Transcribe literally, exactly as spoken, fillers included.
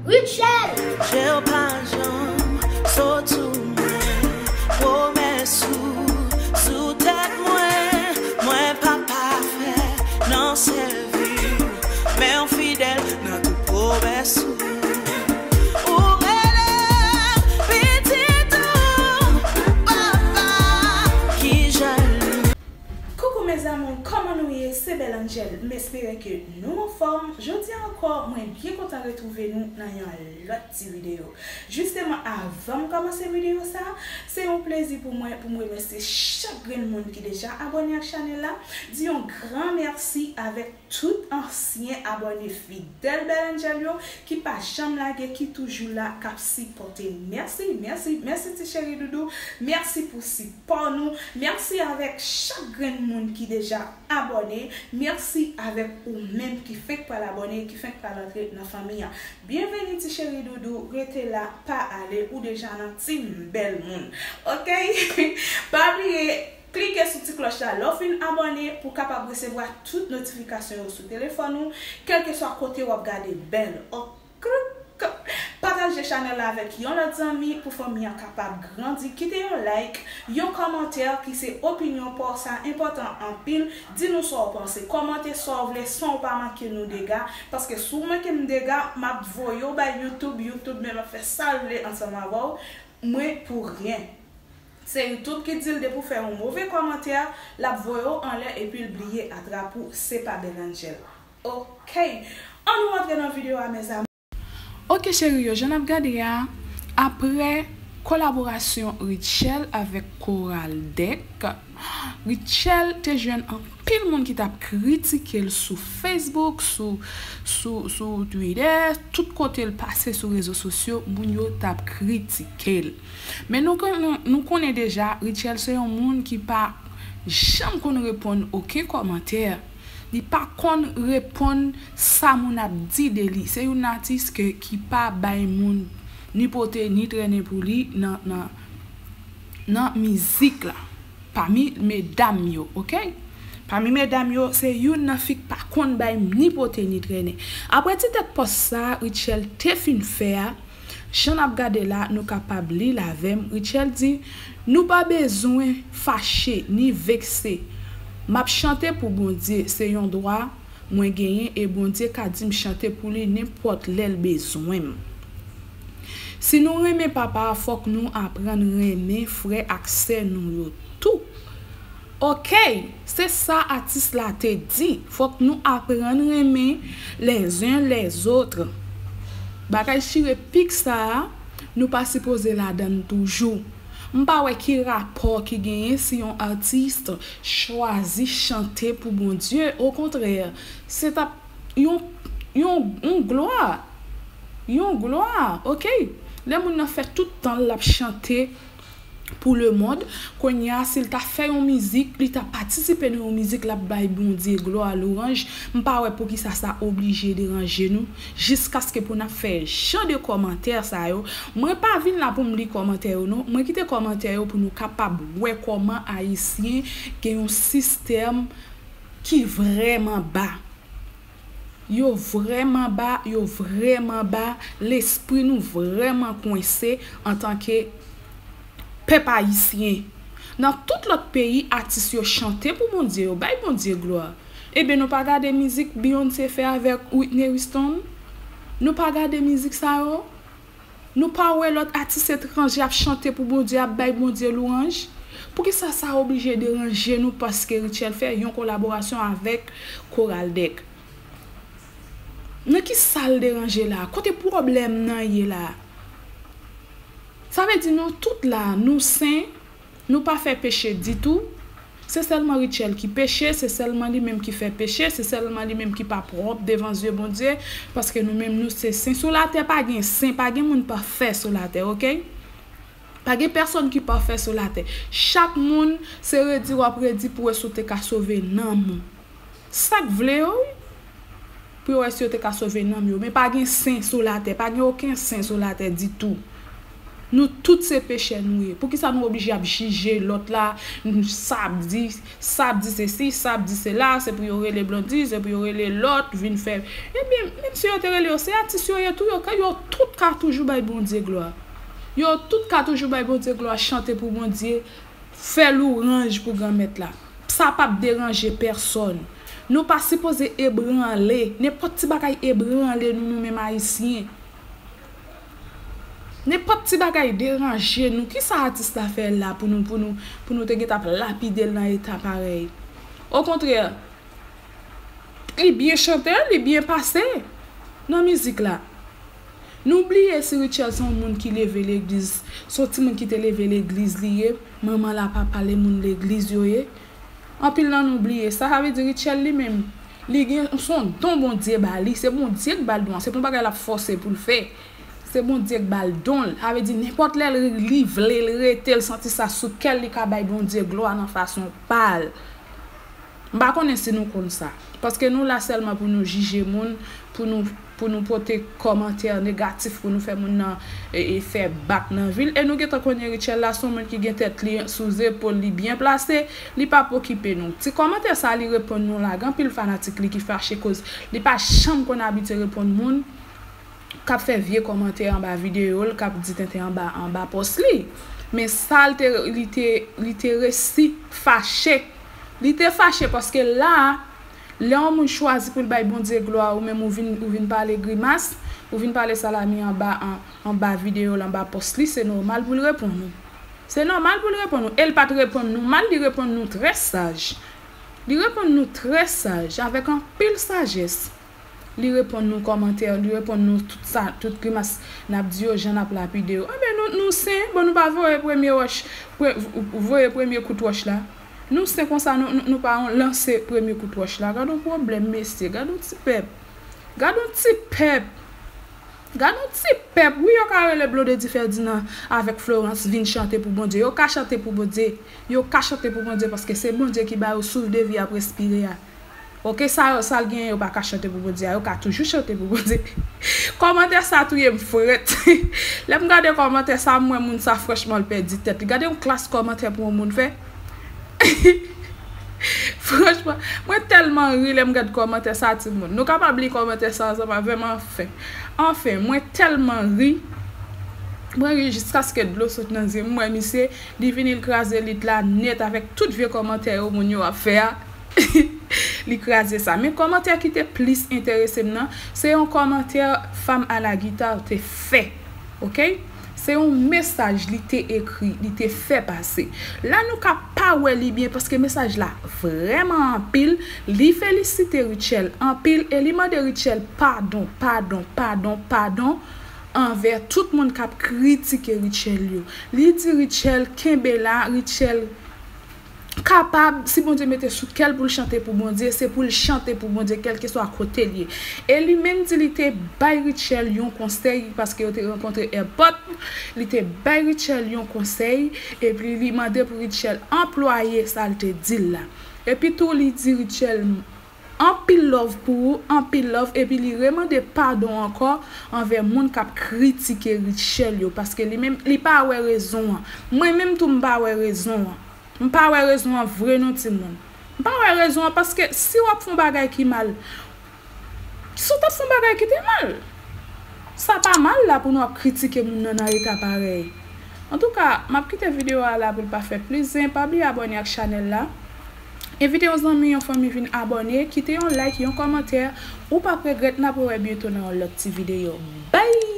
Rutshelle! Je w pa janm sot sou mwen. Pwomès ou sou tèt mwen. Mwen pa pafè nan sèvi w, men w fidèl nan tout pwomès ou. Ou rele m pitit ou, papa ki jèn. Coucou mes amours, kòman nou ye? Se Belle Angel. M espere ke nou anfòm. Jodi a ankò, mwen byen kontan retwouve nou nan yon lòt ti videyo. Jisteman, avan m kòmanse videyo sa, se yon plezi pou mwen pou m remèsye chak grenn moun ki deja abòne ak chanèl la. Di yon gran mèsi avèk tout ansyen abòne fidèl Belle Angel yo ki pa janm lage, ki toujou la, k ap sipòte. Mèsi, mèsi, mèsi ti cheri doudou. Mèsi pou sipò nou. Mèsi avèk chak grenn moun ki deja abòne. Mèsi avèk ou menm ki fenk pral abòne, ki fenk pral antre nan fanmi an. Byenveni ti cheri doudou, rete la, pa ale, ou deja nan team bèl moun. Oke? Pa bliye, klike sou ti klòch la lè w fin abòne pou w kapab resevwa tout notifikasyon yo sou telefòn ou, kèlkeswa kote w ap gade Belle. Oke? Pataje chanèl la avèk yon lòt zanmi pou fanmi an kapab grandi. Kite yon like, yon kòmantè ki se opinyon pa w, sa enpòtan anpil. Di nou sa w panse. Kòmante sa w vle san w pa manke nou dega. Paske si w manke m dega, m ap voye w bay YouTube, YouTube menm ap fè sa l vle ansanm avè w. Mwen pou ryen. Se YouTube ki di l depi w fè yon move kòmantè, l ap voye w anlè epi l bliye atrap ou, se pa Belle Angel. Oke, ann nou rantre nan videyo a, mes amours. Oke cheri yo, jan n ap gade a, apre kolaborasyon Rutshelle avèk Koral Dèk, Rutshelle te jwenn anpil moun ki t ap kritike l sou Facebook, sou, sou, sou Twitter, tout kote l pase sou rezo sosyo, moun yo t ap kritike l. Men nou konnen, nou konnen deja, Rutshelle se yon moun ki pa janm konn reponn okenn kòmantè. Li pa konn reponn sa moun ap di de li. Se youn atis ke, ki pa bay moun ni pote ni trennen pou li nan, nan, nan mizik la. Pami medam yo, oke? Pami medam yo, se youn nan fi k pa konn bay ni pote ni trennen. Apre ti tèt pòs sa, Rutshelle te fin fè a, jan n ap gade la, nou kapab li l avè m. Rutshelle di, nou pa bezwen fache ni vekse. M ap chante pou Bondye, se yon dwa mwen genyen e Bondye ka di m chante pou li nenpòt lè l bezwen m. Si nou renmen papa a, fòk nou aprann renmen frè ak sè nou yo tou. Oke, se sa atis la te di. Fòk nou aprann renmen les uns les autres. Bagay chire pik sa a, nou pa sipoze ladan l toujou. M pa wè ki rapò ki genyen si yon atis chwazi chante pou Bondye. Okontrè, se t ap yon, yon, yon glwa. Yon glwa, oke? Lè moun nan fè tout tan l ap chante pou lemonn, kounye a, si l ta fè yon mizik, li ta patisipe nan yon mizik, l ap bay Bondye glwa, lwanj, m pa wè poukisa sa oblije deranje nou, jiskaske pou n ap fè jan de kòmantè sa yo. Mwen pa vin la pou m li kòmantè yo, non. Mwen kite kòmantè yo pou nou kapab wè kòman Ayisyen gen yon sistèm ki vrèman ba. Yo vrèman ba, yo vrèman ba, lespri nou vrèman kwense antanke pèp ayisyen. Nan tout lòt peyi, atis yo chante pou Bondye, yo bay Bondye glwa. Ebyen, nou pa gade mizik Beyoncé fè avèk Whitney Houston? Nou pa gade mizik sa yo? Nou pa wè lòt atis etranje ap chante pou Bondye, ap bay Bondye lwanj? Poukisa sa oblije deranje nou paske Rutshelle fè yon kolaborasyon avèk Koral Dèk? Nan ki sa l deranje la? Kote pwoblèm nan ye la? Sa vle di nou tout la, nou sen, nou pa fè peche ditou. Se sèlman Rutshelle ki peche, se sèlman li menm ki fè peche, se sèlman li menm ki pa pwòp devan zye Bondye, paske nou menm nou se sen sou latè, pa gen sen, pa gen moun pafè sou latè, oke? Pa gen pèsonn ki pafè sou latè. Chak moun, se redi w ap redi pou wè si w te ka sove nanm ou. Sa k vle yo, wi. Pou yo wè si yo te ka sove nanm yo. Men pa gen sen sou latè, pa gen okenn sen sou latè ditou. Nou tout se pechè nou ye. Poukisa nou oblije ap jije lòt la? Sa ap di, sa ap di sesi, sa ap di sela, se pou yo rele Blondy, se pou yo rele lòt, vin fè. Ebyen, menm si yo te rele yo, se atis yo ye tou, yo, yo tout ka toujou bay Bondye glwa. Yo tout ka toujou bay Bondye glwa, chante pou Bondye, fè lwanj pou Granmèt la. Sa p ap deranje pèsòn. Nou pa sipoze ebranle. Nenpòt ti bagay ebranle nou, nou menm Ayisyen. Nenpòt ti bagay deranje nou. Kisa atis la fè la pou nou, pou nou, pou nou te gentan ap lapide l nan eta parèy? Okontrè, li byen chante, li byen pase nan mizik la. Nou bliye si Rutshelle se yon moun ki leve legliz, se yon timoun ki te leve legliz li ye, manman l a papa l e moun legliz yo ye. Anpil nan nou bliye sa, sa vle di Rutshelle li menm, li gen, se yon don Bondye ba li, se Bondye k ba l don an, se pa yon bagay l ap fòse pou l fè. Se Bondye k ba l don l. Sa vle di nenpòt lè li vle, l rete, l santi sa sou kè l, li ka bay Bondye glwa nan fason pa l. M pa konnen si nou konn sa. Paske nou la sèlman pou nou jije moun, pou nou, pou nou pote kòmantè negatif, pou nou fè moun nan e, e fè bak nan vi l. E nou gentan konnen Rutshelle la se yon moun ki gen tèt li sou zepòl li, byen plase, li p ap okipe nou. Ti kòmantè sa li reponn nou la, gen anpil fanatik li ki fache koz li pa janm konn abitye reponn moun k ap fè vye kòmantè anba videyo l, k ap di tenten anba, anba pòs li. Men sa l te, li te, li te resi fache. Li te fache paske la, lè yon moun chwazi pou l bay Bondye glwa, ou menm ou vin, ou vin pale grimas, ou vin pale salami anba, an, anba videyo l, anba pòs li, se nòmal pou l reponn ou. Se nòmal pou l reponn ou. E l pa t reponn nou mal, li reponn nou trè saj. Li reponn nou trè saj, avèk anpil sajès. Li reponn nou kòmantè, li reponn nou tout sa, tout grimas n ap di yo, jan n ap lapide yo. Anben, nou, nou sen, bon, nou pa voye premye wòch, pre, voye premye kout wòch la. Nou sen konsa, nou, nou, nou pa lanse premye kout wòch la. Gad on pwoblèm, mesye, gad on ti pèp. Gad on ti pèp. Gad on ti pèp. Wi, yo ka rele Blondedy Ferdinand avèk Florence vin chante pou Bondye. Yo ka chante pou Bondye. Yo ka chante pou Bondye paske se Bondye ki ba yo souf de vi ap respire a. Oke, sa yo, sa l genyen, yo pa ka chante pou Bondye a, yo ka toujou chante pou Bondye. Kòmantè sa touye m frèt. Lè m gade kòmantè sa, m wè moun sa, franchman, l pèdi tèt li. Gade yon klas kòmantè pou yon moun fè. Franchman, mwen tèlman ri lè m gad kòmantè sa, timoun. Nou kapab li kòmantè sa ansanm avè m, anfen. Anfen, mwen tèlman ri. Mwen ri jiskaske dlo sot nan zye m. M wè misye, li vini, l kraze lit la nèt avèk tout vye kòmantè yo moun yo ap fè a. Li kraze sa. Men kòmantè ki te plis enterese m nan, se yon kòmantè Femme à la guitare te fè. Oke? Se yon mesaj li te ekri, li te fè pase. La nou ka pa wè li byen paske mesaj la vrèman anpil. Li felisite Rutshelle anpil e li mande Rutshelle padon, padon, padon, padon anvè tout moun k ap kritike Rutshelle yo. Li di Rutshelle kenbe la, Rutshelle kapab, si Bondye mete sou kè l pou l chante pou Bondye, se pou l chante pou Bondye, kèlkeswa kote l ye. E li menm di li te bay Rutshelle yon konsèy, paske yo te rankontre èpòt, li te bay Rutshelle yon konsèy, epi li mande pou Rutshelle anplwaye sa l te di l la. Epi tou, li di Rutshelle, anpil love pou ou, anpil love, epi li remande padon ankò anvè moun k ap kritike Rutshelle yo, paske li menm, li pa wè rezon an. Mwen menm tou, m pa wè rezon an. M pa wè rezon an vre non, timoun. M pa wè rezon an, paske si w ap fè yon bagay ki mal, si w t ap fè yon bagay ki te mal, sa pa mal la pou nou ap kritike moun nan nan eta parèy. Antouka, m ap kite videyo a la pou l pa fè plis zen. Pa bliye abòne ak chanèl la. Envite yon zanmi, yon fanmi vin abòne, kite yon like, yon kòmantè. Ou p ap regrèt, n ap rewè byento nan yon lòt ti videyo. Bye!